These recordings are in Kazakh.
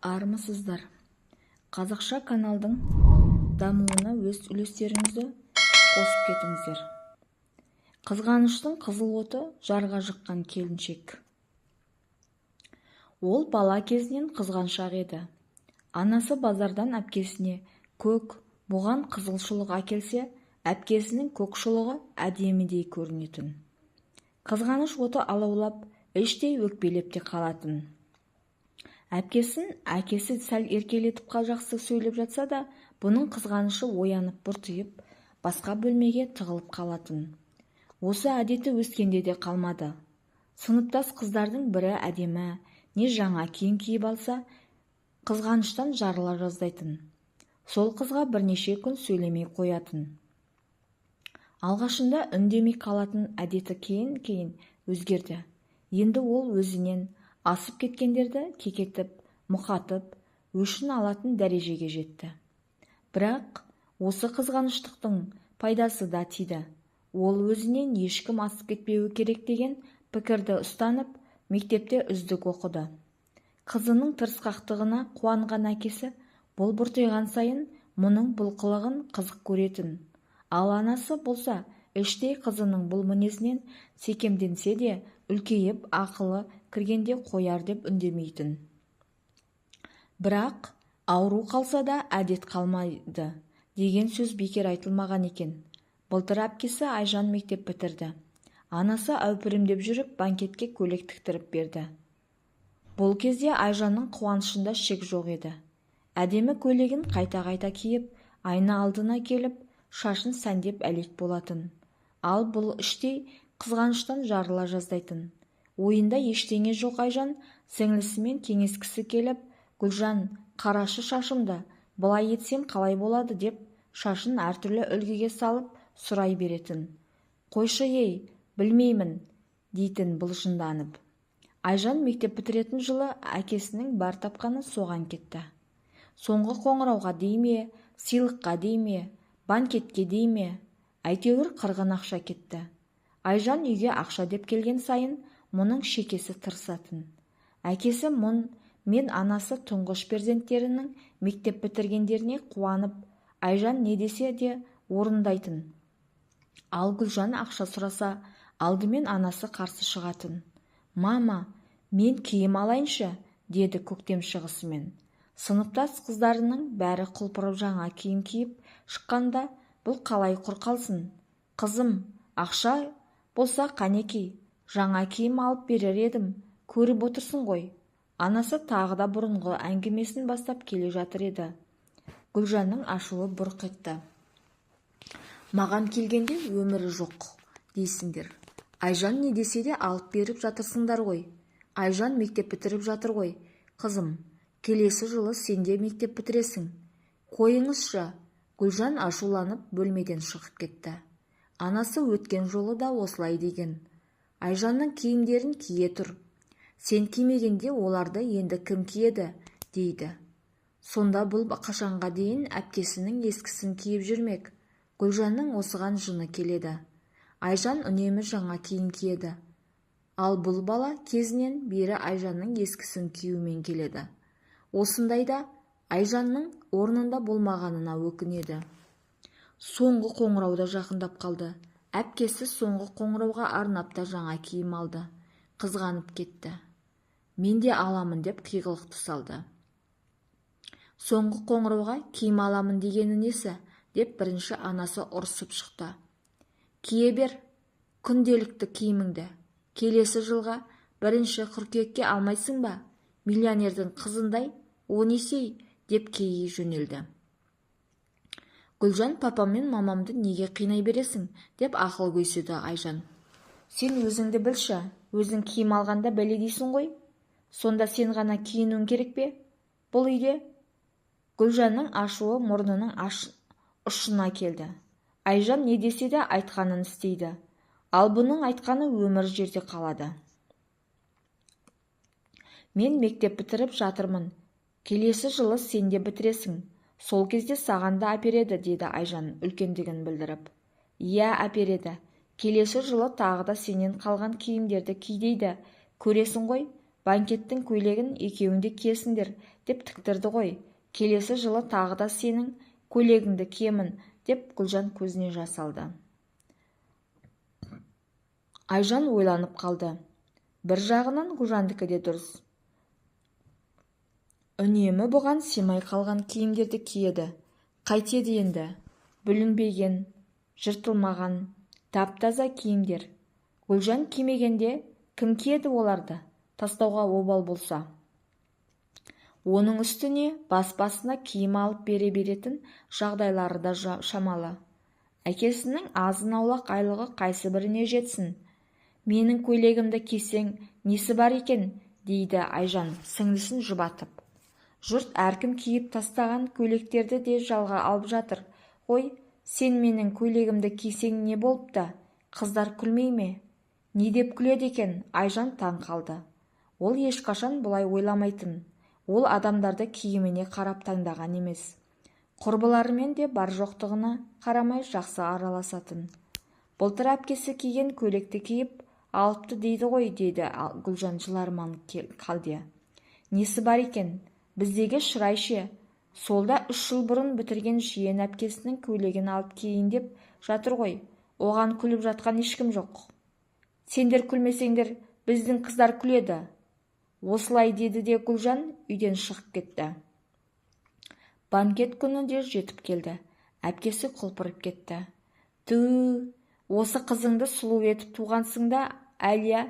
Армысыздар! Қазақша каналдың дамуына өз үлестеріңізді қосып кетіңіздер. Қызғаныштың қызыл оты жарға жыққан келіншек. Ол бала кезінен қызғаншақ еді. Анасы базардан әпкесіне көк, бұған қызыл шұлық әкелсе, әпкесінің көк шұлығы әдемідей көрінетін. Қызғаныш оты алаулап, іштей өкпелеп те қалатын. Әпкесін әкесі сәл еркелетіп жақсы сөйлеп жатса да, бұның қызғанышы оянып бұртиып, басқа бөлмеге тығылып қалатын. Осы әдеті өскенде де қалмады. Сыныптас қыздардың бірі әдемі, не жаңа киім киіп алса, қызғаныштан жарыла жаздайтын. Сол қызға бірнеше күн сөйлемей қоятын. Алғашында үндемей қалатын әдеті кейін-кейін өзгерді. Енді ол өзінен асып кеткендерді кекетіп, мұқатып, өшін алатын дәрежеге жетті. Бірақ осы қызғаныштықтың пайдасы да тиді. Ол өзінен ешкім асып кетпеуі керек деген пікірді ұстанып, мектепте үздік оқыды. Қызының тырысқақтығына қуанған әкесі бұл бұртиған сайын мұның бұл қылығын қызық көретін. Ал анасы болса, іштей қызының бұл мінезінен секемденсе де, үлкейіп ақылы кіргенде қояр деп үндемейтін. Бірақ ауру қалса да әдет қалмайды деген сөз бекер айтылмаған екен. Былтыр әпкесі Айжан мектеп бітірді. Анасы әупірімдеп жүріп банкетке көйлек тіктіріп берді. Бұл кезде Айжанның қуанышында шек жоқ еді. Әдемі көйлегін қайта-қайта киіп, айна алдына келіп, шашын сәндеп әлек болатын. Ал бұл іштей қызғаныштан жарыла жаздайтын. Ойында ештеңе жоқ Айжан сіңлісімен кеңескісі келіп, «Гүлжан, қарашы шашымды, былай етсем қалай болады?» деп шашын әртүрлі үлгіге салып сұрай беретін. «Қойшы ей, білмеймін», дейтін бұл жынданып. Айжан мектеп бітіретін жылы әкесінің бар тапқаны соған кетті. Соңғы қоңырауға дей ме, сыйлыққа дей ме, банкетке дей ме, әйтеуір қырғын ақша кетті. Айжан үйге ақша деп келген сайын мұның шекесі тырысатын. Әкесі мұн мен анасы тұңғыш перзенттерінің мектеп бітіргендеріне қуанып, Айжан не десе де орындайтын. Ал Гүлжан ақша сұраса, алдымен анасы қарсы шығатын. «Мама, мен киім алайыншы», деді көктем шығысымен. Сыныптас қыздарының бәрі құлпырып жаңа киім киіп шыққанда бұл қалай құр қалсын? «Қызым, ақша болса қанекей, жаңа киім алып берер едім, көріп отырсың ғой». Анасы тағы да бұрынғы әңгімесін бастап келе жатыр еді. Гүлжанның ашуы бұрқ етті. «Маған келгенде өмірі жоқ дейсіңдер. Айжан не десе де алып беріп жатырсыңдар ғой. Айжан мектеп бітіріп жатыр ғой. Қызым, келесі жылы сен де мектеп бітіресің. Қойыңызшы!» Гүлжан ашуланып бөлмеден шығып кетті. Анасы өткен жолы да осылай деген. «Айжанның киімдерін кие тұр. Сен кимегенде оларды енді кім киеді?» дейді. Сонда бұл қашанға дейін әпкесінің ескісін киіп жүрмек? Гүлжанның осыған жыны келеді. Айжан үнемі жаңа киім киеді. Ал бұл бала кезінен бері Айжанның ескісін киюмен келеді. Осындайда Айжанның орнында болмағанына өкінеді. Соңғы қоңырау да жақындап қалды. Әпкесі соңғы қоңырауға арнап та жаңа киім алды. Қызғанып кетті. «Мен де аламын» деп қиғылықты салды. «Соңғы қоңырауға киім аламын дегені несі?» деп бірінші анасы ұрсып шықты. «Кие бер күнделікті киіміңді. Келесі жылға 1 қыркүйекке алмайсың ба? Миллионердің қызындай о несей?» деп кейи жөнелді. «Гүлжан, папам мен мамамды неге қинай бересің?» деп ақыл көседі Айжан. «Сен өзіңді білші, өзің киім алғанда бәле дейсің ғой. Сонда сен ғана киінуің керек пе бұл үйде?» Гүлжанның ашуы мұрнының ұшына келді. Айжан не десе де айтқанын істейді. Ал бұның айтқаны өмір жерде қалады. «Мен мектеп бітіріп жатырмын. Келесі жылы сен де бітіресің. Сол кезде саған да әпереді», деді Айжан үлкендігін білдіріп. «Иә, әпереді. Келесі жылы тағы да сенен қалған киімдерді ки дейді. Көресің ғой, Банкеттің көйлегін екеуің де киесіңдер деп тіктірді ғой. Келесі жылы тағы да сенің көйлегіңді киемін, деп Гүлжан көзіне жас алды. Айжан ойланып қалды. Бір жағынан Гүлжандікі де дұрыс. Үнемі бұған сыймай қалған киімдерді киеді. Қайтеді енді? Бүлінбеген, жыртылмаған, тап-таза киімдер. Гүлжан кимегенде кім киеді оларды? Тастауға обал болса. Оның үстіне бас-басына киім алып бере беретін жағдайлары да шамалы. Әкесінің азын-аулақ айлығы қайсы біріне жетсін? Менің көйлегімді кисең несі бар екен, дейді Айжан сіңлісін жұбатып. Жұрт әркім киіп тастаған көйлектерді де жалға алып жатыр ғой, сен менің көйлегімді кисең не болыпты? Қыздар күлмей ме? Не деп күледі екен? Айжан таң қалды. Ол ешқашан бұлай ойламайтын. Ол адамдарды киіміне қарап таңдаған емес. Құрбыларымен де бар-жоқтығына қарамай жақсы араласатын. Былтыр әпкесі киген көйлекті киіп алыпты дейді ғой, деді Гүлжан жыларман халде. Несі бар екен? Біздегі Шырай ше? Сол да 3 жыл бұрын бітірген жиен әпкесінің көйлегін алып киейін деп жатыр ғой. Оған күліп жатқан ешкім жоқ. Сендер күлмесеңдер, біздің қыздар күледі. Осылай деді де Гүлжан үйден шығып кетті. Банкет күні де жетіп келді. Әпкесі құлпырып кетті. Тү, осы қызыңды сұлу етіп туғансың да, Әлия,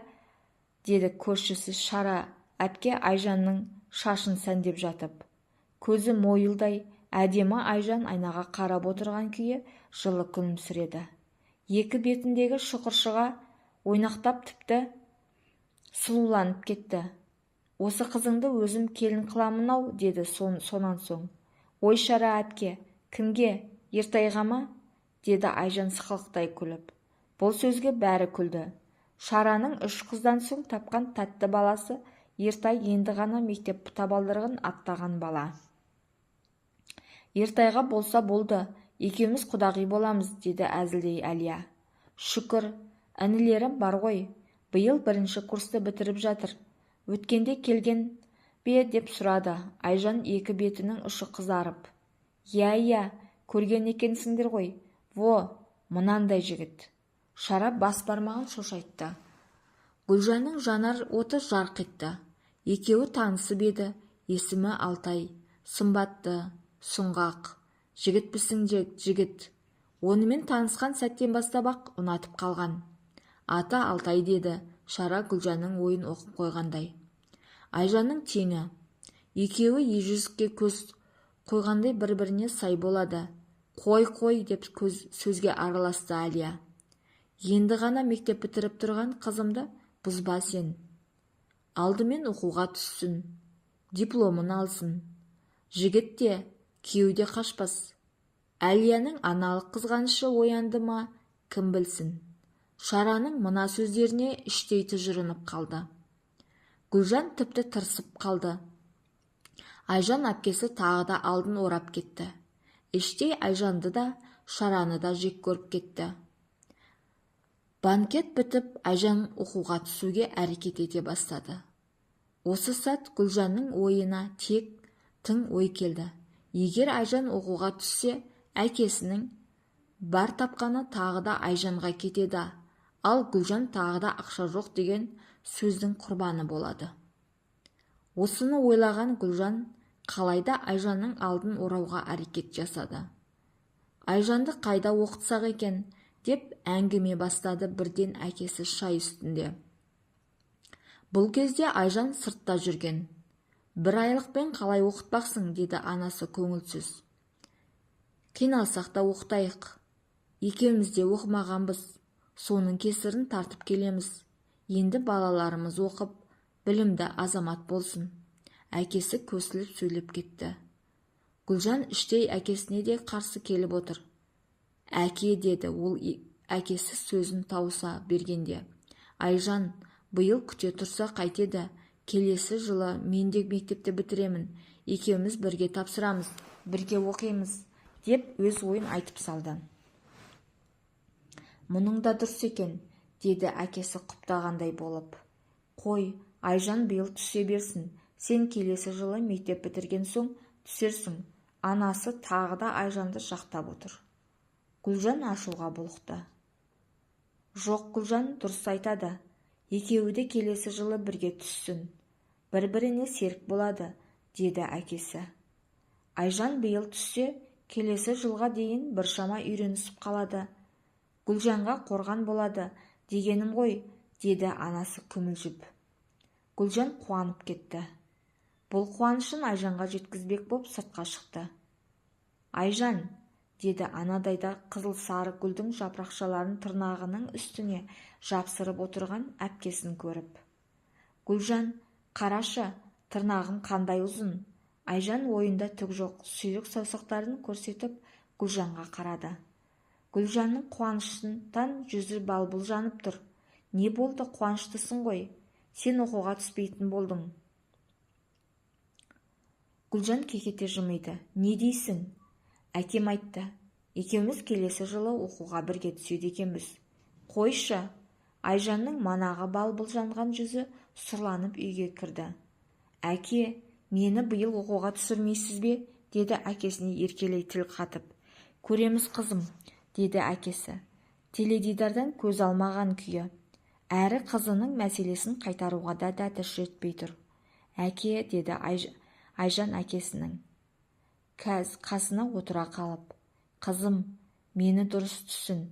деді көршісі Шара әпке Айжанның шашын сәндеп жатып. Көзі мойылдай әдемі Айжан айнаға қарап отырған күйі жылы күлімсіреді. Екі бетіндегі шұқыршыға ойнақтап тіпті сұлуланып кетті. Осы қызыңды өзім келін қыламын-ау, деді сонан соң. Ой, Шара әпке, кімге, Ертайға ма? Деді Айжан сықылықтай күліп. Бұл сөзге бәрі күлді. Шараның 3 қыздан соң тапқан тәтті баласы Ертай енді ғана мектеп табалдырығын аттаған бала. Ертайға болса болды, екеуміз құдағи боламыз, деді әзілдей Әлия. Шүкір, інілерім бар ғой, биыл 1-ші курсты бітіріп жатыр. Өткенде келген бе деп сұрады Айжан екі бетінің ұшы қызарып. Иә, иә, көрген екенсіңдер ғой. Во, мынандай жігіт. Шара бас бармағын шошайтты. Гүлжанның жанар оты жарқ етті. Екеуі танысып еді, есімі Алтай, сымбатты, сұңғақ. Жігітпісің жігіт. Онымен танысқан сәттен бастап-ақ ұнатып қалған. Аты Алтай деді Шара Гүлжанның ойын оқып қойғандай. Айжанның теңі. Екеуі ежүзікке көз қойғандай бір-біріне сай болады. Қой, қой, деп сөзге араласты Әлия. Енді ғана мектеп бітіріп тұрған қызымды бұзба сен. Алдымен оқуға түссін, дипломын алсын. Жігіт те, күйеу де қашпас. Әлияның аналық қызғанышы оянды ма, кім білсін. Шараның мына сөздеріне іштей тыжырынып қалды. Гүлжан тіпті тырысып қалды. Айжан әпкесі тағы да алдын орап кетті. Іштей Айжанды да, Шараны да жек көріп кетті. Банкет бітіп, Айжан оқуға түсуге әрекет ете бастады. Осы сәт Гүлжанның ойына тек тың ой келді. Егер Айжан оқуға түссе, әкесінің бар тапқаны тағы да Айжанға кетеді, ал Гүлжан тағы да ақша жоқ деген сөздің құрбаны болады. Осыны ойлаған Гүлжан қалайда Айжанның алдын орауға әрекет жасады. Айжанды қайда оқытсақ екен, деп әңгіме бастады бірден әкесі шай үстінде. Бұл кезде Айжан сыртта жүрген. Бір айлықпен қалай оқытпақсың, деді анасы көңілсіз. Қиналсақ та оқытайық. Екеуміз де оқымағанбыз. Соның кесірін тартып келеміз. Енді балаларымыз оқып, білімді азамат болсын. Әкесі көсіліп сөйлеп кетті. Гүлжан іштей әкесіне де қарсы келіп отыр. Әке, деді ол әкесі сөзін тауыса бергенде. Айжан, биыл күте тұрса қайтеді, келесі жылы мен де мектепті бітіремін, екеуміз бірге тапсырамыз, бірге оқимыз, деп өз ойын айтып салды. Мұның да дұрыс екен, деді әкесі құптағандай болып. Қой, Айжан биыл түсе берсін, сен келесі жылы мектеп бітірген соң түсерсің. Анасы тағы да Айжанды жақтап отыр. Гүлжан ашуға булықты. Жоқ, Гүлжан дұрыс айтады. Екеуі де келесі жылы бірге түссін. Бір-біріне серік болады, деді әкесі. Айжан биыл түссе, келесі жылға дейін біршама үйренісіп қалады. Гүлжанға қорған болады, дегенім ғой, деді анасы күмілжіп. Гүлжан қуанып кетті. Бұл қуанышын Айжанға жеткізбек боп сыртқа шықты. Айжан, деді анадайда қызыл-сары гүлдің жапырақшаларын тырнағының үстіне жапсырып отырған әпкесін көріп. Гүлжан, қарашы, тырнағым қандай ұзын. Айжан ойында түк жоқ, сүйрік саусақтарын көрсетіп Гүлжанға қарады. Гүлжанның қуаныштан жүзі балбыл жанып тұр. Не болды, қуаныштысың ғой? Сен оқуға түспейтін болдың. Гүлжан кекете жымиды. Не дейсің? Әкем айтты. Екеуміз келесі жылы оқуға бірге түседі екенбіз. Қойшы. Айжанның манағы балбыл жанған жүзі сұрланып үйге кірді. Әке, мені биыл оқуға түсірмейсіз бе? Деді әкесіне еркелей тіл қатып. Көреміз, қызым, деді әкесі. Теледидардан көз алмаған күйі. Әрі қызының мәселесін қайтаруға да дәті жетпей тұр. Әке, деді Айжан әкесінің қасына отыра қалып. Қызым, мені дұрыс түсін.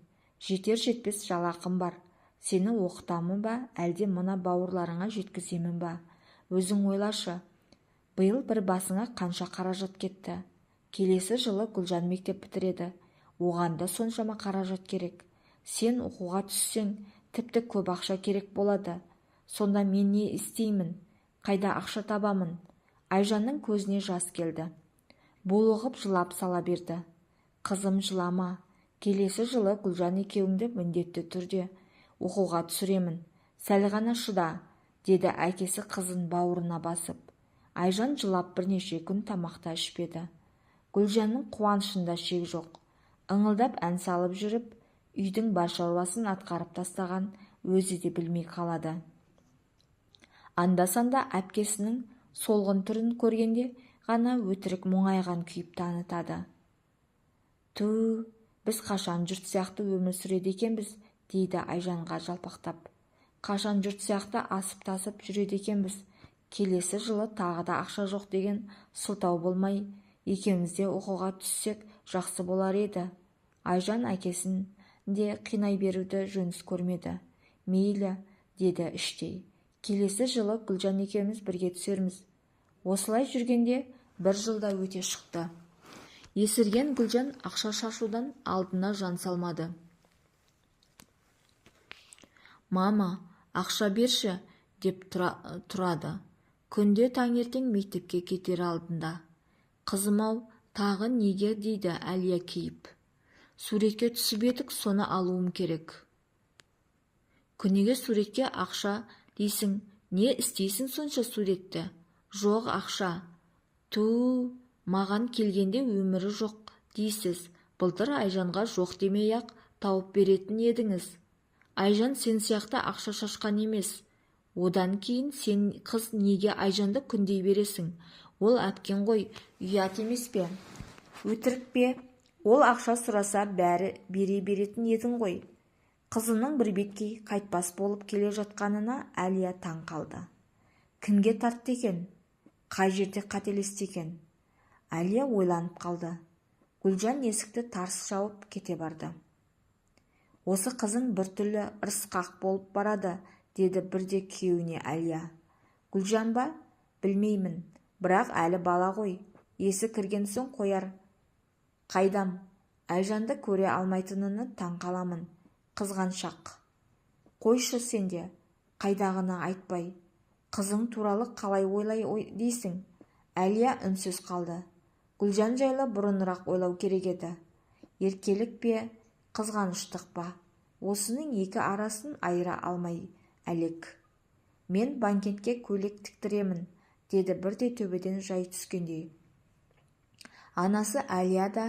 Жетер-жетпес жалақым бар. Сені оқытамын ба, әлде мына бауырларыңа жеткіземін ба? Өзің ойлашы. Биыл бір басыңа қанша қаражат кетті. Келесі жылы Гүлжан мектеп бітіреді. Оған да соншама қаражат керек. Сен оқуға түссең, тіпті көп ақша керек болады. Сонда мен не істеймін? Қайда ақша табамын? Айжанның көзіне жас келді. Булығып жылап сала берді. Қызым, жылама. Келесі жылы Гүлжан екеуіңді міндетті түрде оқуға түсіремін. Сәл ғана шыда, деді әкесі қызын бауырына басып. Айжан жылап бірнеше күн тамақта ішпеді. Гүлжанның қуанышында шек жоқ. Ыңылдап ән салып жүріп, үйдің бар шаруасын атқарып тастаған өзі де білмей қалады. Анда-санда әпкесінің солғын түрін көргенде ғана өтірік мұңайған күйіп танытады. Ту, біз қашан жұрт сияқты өмір сүреді екенбіз, дейді Айжанға жалпақтап. Қашан жұрт сияқты асып-тасып жүреді екенбіз. Келесі жылы тағы да ақша жоқ деген сылтау болмай, екеуміз де оқуға түссек жақсы болар еді. Айжан әкесін де қинай беруді жөнсіз көрмеді. Мейлі, деді іштей. Келесі жылы Гүлжан екеуміз бірге түсерміз. Осылай жүргенде бір жылда өте шықты. Есірген Гүлжан ақша шашудан алдына жан салмады. Мама, ақша берші, деп тұрады. Күнде таңертең мектепке кетер алдында. Қызым-ау, тағы неге, дейді Әлия кейіп. Суретке түсіп едік, соны алуым керек. Күніге суретке ақша дейсің, не істейсің сонша суретті? Жоқ ақша. Ту, маған келгенде өмірі жоқ дейсіз. Былтыр Айжанға жоқ демей-ақ тауып беретін едіңіз. Айжан сен сияқты ақша шашқан емес. Одан кейін сен қыз неге Айжанды күндей бересің? Ол әпкең ғой, ұят емес пе? Өтірік пе? Ол ақша сұраса бәрі бере беретін едің ғой. Қызының бір беткей қайтпас болып келе жатқанына Әлия таң қалды. Кімге тартты екен? Қай жерде қателесті екен? Әлия ойланып қалды. Гүлжан есікті тарс жауып кете барды. Осы қызың біртүрлі ырысқақ болып барады, деді бірде күйеуіне Әлия. Гүлжан ба? Білмеймін, бірақ әлі бала ғой. Есі кірген соң қояр. Қайдам, Айжанды көре алмайтынына таң қаламын. Қызғаншақ. Қойшы сен де, қайдағыны айтпай. Қызың туралы қалай ойлай дейсің? Әлия үнсіз қалды. Гүлжан жайлы бұрынырақ ойлау керек еді. Еркелік пе, қызғаныштық па? Осының екі арасын айыра алмай әлек. Мен банкетке көйлек тіктіремін, деді бірде төбеден жай түскендей. Анасы Әлия да,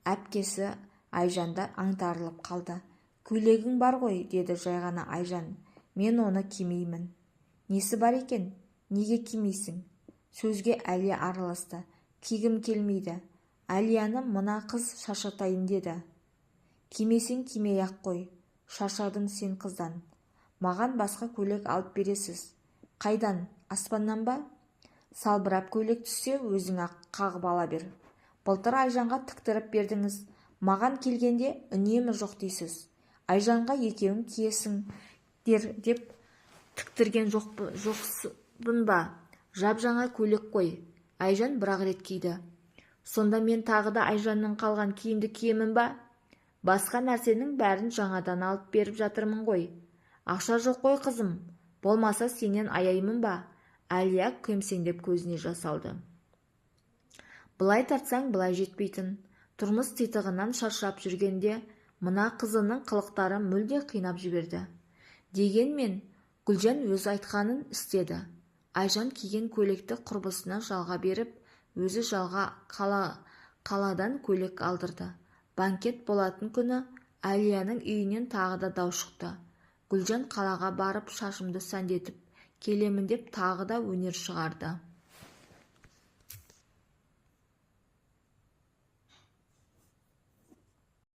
әпкесі Айжан да аңтарылып қалды. Көйлегің бар ғой, деді жай ғана Айжан. Мен оны кимеймін. Несі бар екен? Неге кимейсің? Сөзге Әлия араласты. Кигім келмейді. Әлияны мына қыз шаршатайын деді. Кимесең кимей-ақ қой. Шаршадым сен қыздан. Маған басқа көйлек алып бересіз. Қайдан, аспаннан ба? Салбырап көйлек түссе, өзің-ақ қағып ала бер. Былтыр Айжанға тіктіріп бердіңіз. Маған келгенде үнемі жоқ дейсіз. Айжанға екеуің киесіңдер деп тіктірген жоқпын ба? Жап-жаңа көйлек қой. Айжан бір-ақ рет киді. Сонда мен тағы да Айжаннан қалған киімді киемін ба? Басқа нәрсенің бәрін жаңадан алып беріп жатырмын ғой. Ақша жоқ қой, қызым. Болмаса сенен аяймын ба? Әлия кемсеңдеп көзіне жас алды. Былай тартсаң, былай жетпейтін. Тұрмыс титығынан шаршап жүргенде мына қызының қылықтары мүлде қинап жіберді. Дегенмен Гүлжан өз айтқанын істеді. Айжан киген көйлекті құрбысына жалға беріп, өзі жалға қаладан көйлек алдырды. Банкет болатын күні Әлияның үйінен тағы да дау шықты. Гүлжан қалаға барып шашымды сәндетіп келемін деп тағы да өнер шығарды.